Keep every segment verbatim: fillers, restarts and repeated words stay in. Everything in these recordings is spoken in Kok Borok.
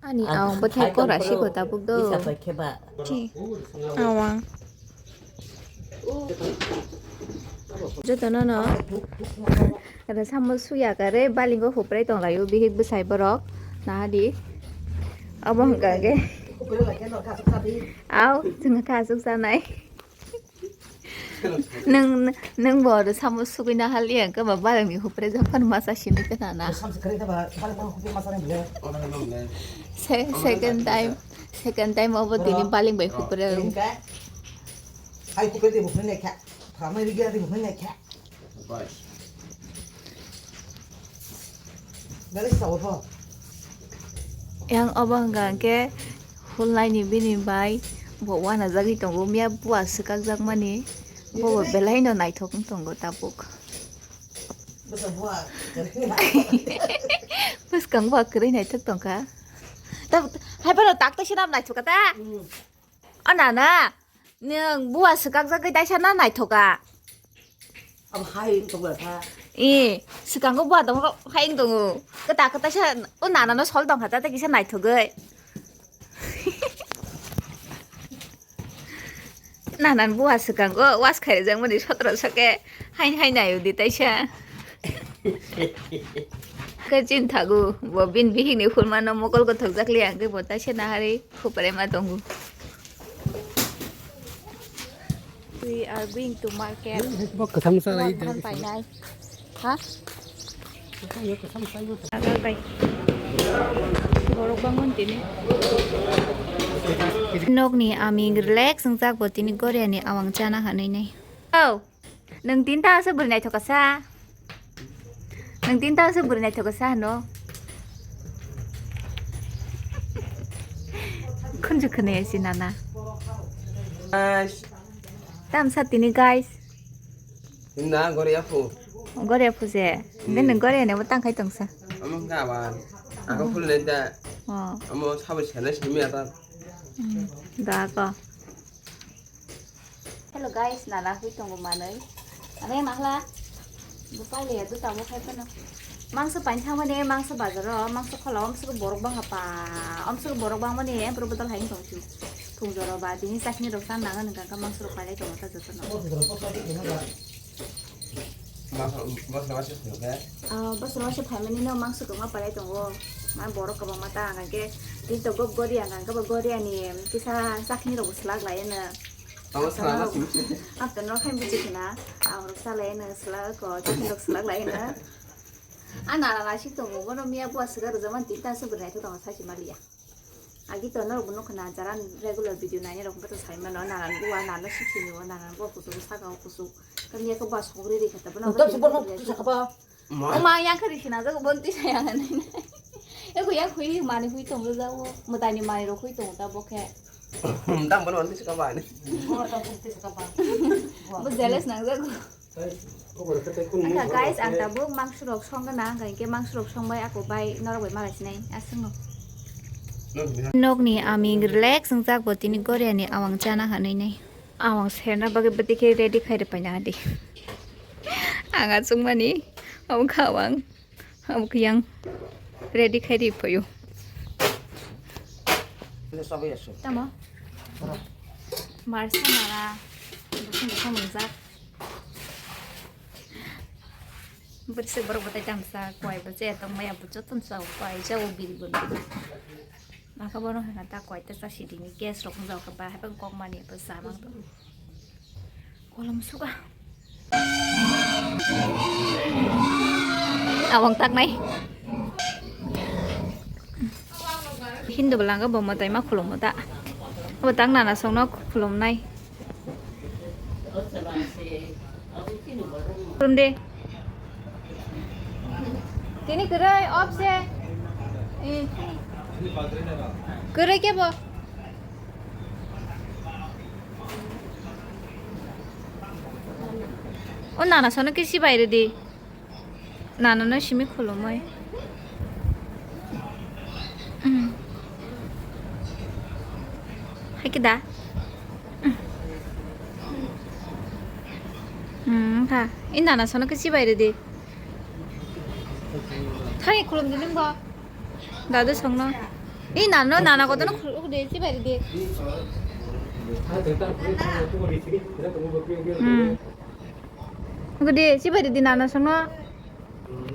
Ani ang awang bwthai kora siko tabuk do. Chi. Awang. Joto no no. Ada samo suya kare balingo huprai tong layo bihik bwsai borok. Nahadi. Abo hwnkha khe. Aw, chwng kha aswk sanai. Nung, nung bo oro samo sugui na haliya, khe ba balangni hupre jokhon masa simi khe nana. Se-, second time, second time obo tini baling bai hupre. Hai hupre de hupre ne kha. Thamai ri gya de hupre ne kha. Yang obo hwnkha hwnkhe hulnaini bini bai bo uanajagwi tongo, miya bua swkakjakmani, bo bo belaino naithok wng tongo tabuk. Bwskang bua kwrwi naithok tongkha. Tab-, hai phano tak tei swnam naithok kha ta? O nana, nwng bua swkakjagwi taisa na naithoka. Abo hai wng tongla kha. E, swkango bua dongro hai wng tongo. Kwta kwta sa o nana no sol tongkha ta tei kisa naithogwi. Nana ni bua swkango was khaijakmani sotro soke. Hain hai naio di taisa. Khe chini thago bo bini bihikni phulmano mokol gothokjak li ang khe bo taisa nahari khupare ma tongo. We are going to market. Bo kwthang sa lai. Than painai. Ha? Agal bai. Borok bangmani tini. Nokni aming relax wngjak bo tini Koreani awang chana hanwi nai. Oh. Nwng tinta se bwrwi naithok kasa. Nwng tinta se bwrwi naithok kasa hano. Khunju khwnaya si nana. Guys. Tamsa tini guys. Hinna gori aphu. Gori aphu je. Hingke nwng gori ani bo tangkhai tongsa. Omo hingke abar. Ako phul le da. Oh. Omo sabo sene simi ata. Hmm. Da ko. Hello guys, nana hui tongo manwi. Ane mahla. Bupali ya duta mo khai pano. Mangso pain thangmani, mangso bazaro, mangso khola, mangso borok bangha pa. Omso borok bangmani, empro bodol hai tong chu. Thung joro ba, dini chakni rok san nangan nang ka mangso rok pailai tongo ta joto no. Ah, bosor masa phaimani no mangso kwbangma pailai tongo. Ma borok kwbangma ta ang khe tito gop gori ang khe bo gori ani kisa chakni rok bo swlak lai no. Abo swlak na simi. Ang to no khaim buji khna. Ang rok salai no swlak ko chakni rok swlak lai no. Ang nana nasik tongo bono miya bua swkar rwjak man tinta se bwrwi naithok tongo sachi maliya. Agi to norok bo nukha na jara regular video nainai rok to sai mano nana bua nana sik sini o nana bua kuchuk saka o kuchuk. Kami ya ko bus hogri ri khata bono. Tam se bono kuchuk saka ba. Ma. O ma yang khari sina jago bon tisa yang nai. Eko yang hui mani hui tong jago. Mutani mani rok hui tong ta bokhe. Tam bono tisa ka ba ni. Bo jealous nang jago. Wngkha guys, ang tabuk mangso rok songna, wngkha hinkhe mangso rok songbai, ako bai norok bai malai sinai, aswkno. Nokni aming relax wngjak bo tini goriani awang chana hanwi nai. Awang serna bagwi bwtwi khe ready khai rwpai na di. Ang achukmani, omo kha awang. Omo khe yang ready khai ri phaio. Tamo? Marsa nara, bwswng bwswng mwngjak. Bwrwswk borok bwtai tamsa, kowai bo chaya tongmaya, bo jotono chao, kowai chao biri bo. Maka bono hwnka ta kowai ta chasi dini, gas rok wng jao kha, bahai bo kok mani bo chamang tong. Kolom suka. Awang taknai. Hindu belanga bo mwtai ma khulum ta. Bo tak nana songno khulumnai. Khulum de. Tini kwrwi off se. Eh. Kwrwi kebo. O nana sono kisi bai rwdi. Nana no simi khulumoi. Mm. Hai khe da. Mm. Mm, kha. I nana sono kisi bai rwdi. Thani khulumdi nung bo. Dadu songno. Ei nano, nana kotono khuluk de, chibai de. Hmm. Gede, chibai de nana songno.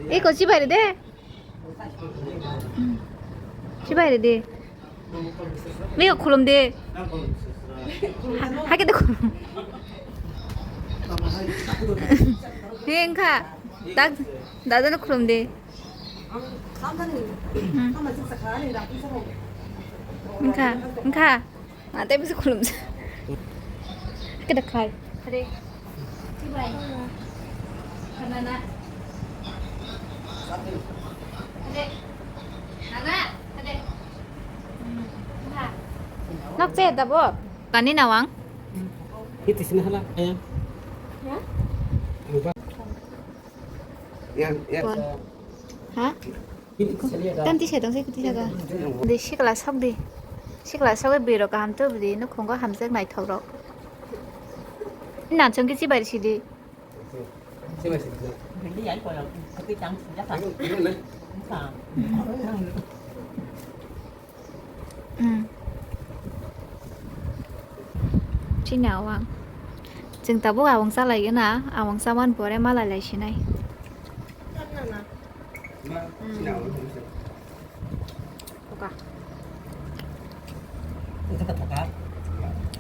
Eko chibai de. Hmm. Chibai de. Mega khulum de. Ha-, hake de khulum. He, wngkha. Dak, dadano khulum de. Hmm. Wngkha, wngkha. Ma tei bisi khulumsa. Keda khai. Hade. Chibai. Kanana. Hade. Nana. Hade. Hmm. Ha. Nok che tabo. Kani nawang. Iti sini hala, ayang. Ya? Lupa. Yang, yang. Kuan. Ha? Tam tisa tong se kuti jaga. Di sikla sok di. Sikla sok biro kaham to di no khongo hamjak naithok rok. Na chong ki chibai sidi. Chibai sidi. Hmm. Chini awang. Chwng tabuk awang chalaigwna, awang chamani pore malai lai sinai.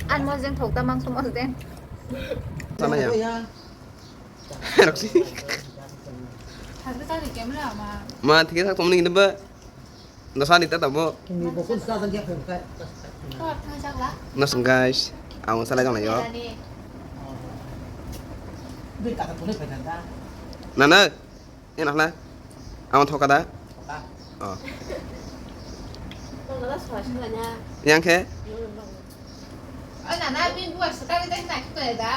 An mojeng thokta mangso mojeng. Sana ya. Roksi. Thakta ni camera ma. Ma, thik thak tomni kintu ba. Nasani ta tamo. Nasong guys, ang salai tong layo. Nana, ini nahla. Ang thoka da. Oh. Yang khe? Oi, nana, bini buar swkang tei naikhe tong da.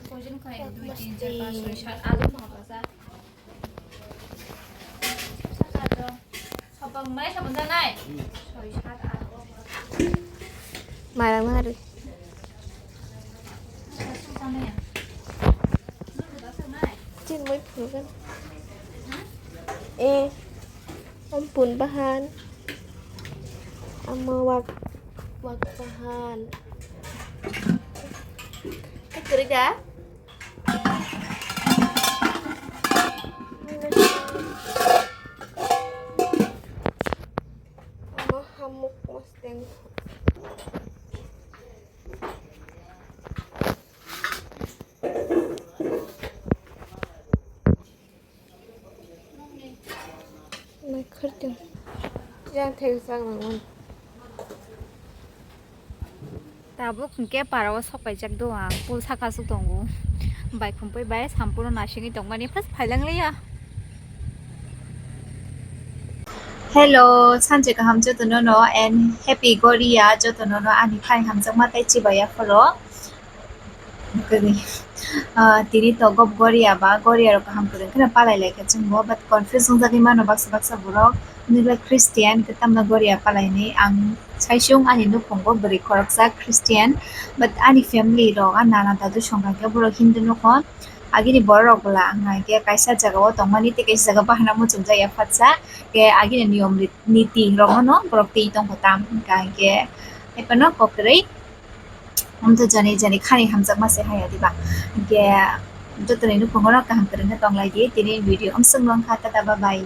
Koijon khai, dui, tin, char, panch, soi, sat, alu, no, kacha. Sopang mai, sopang janai. Soi, sat, at. Mairang nang ari. Chin moi phuru kan. Eh, ampun bahan. Ama wak, wak bahan. Kekeri ga? Ama hamuk mosteng. Mai khwrtwng. Yang thek sak nang mano. Tabuk hwnkhe parao sok paijak do ang, pul saka aswk tongo. Bai khumpui bai sampuro nasingwi tongmani first phailang liya. Hello, sanjay kaham jotono no and happy Goria jotono no ani khai hamjakma tei chibaya phoro. Kwrwi. Ah, tini tongo Goria ba, Goria rok kaham kwrwng kheno palai lai kha chwngbo, but confuse wngjagwi mano baksa baksa borok. Nukla Christian, khe tamno Goria palaini? Ang saisung ani nukhungo bwrwi khoroksa Christian, but ani family rok, a nana dadu song kha khe borok Hindu nukhon. Agini borok rok bwla ang khe kaisa jagao tongmani tei kaisa jaga bahana muchungjak ya phatsa, khe agini niyom rit-, niti rokno borok twi tongkha tam, hwnkha hwnkhe haiphano kok kwrwi. Amtwi jani jani khani hamjakma se haya diba. Hwnkhe joto ni nukhungo no kaham kwrwng khe tong lai di. Tini video amswk no wngkha, tata bye bye.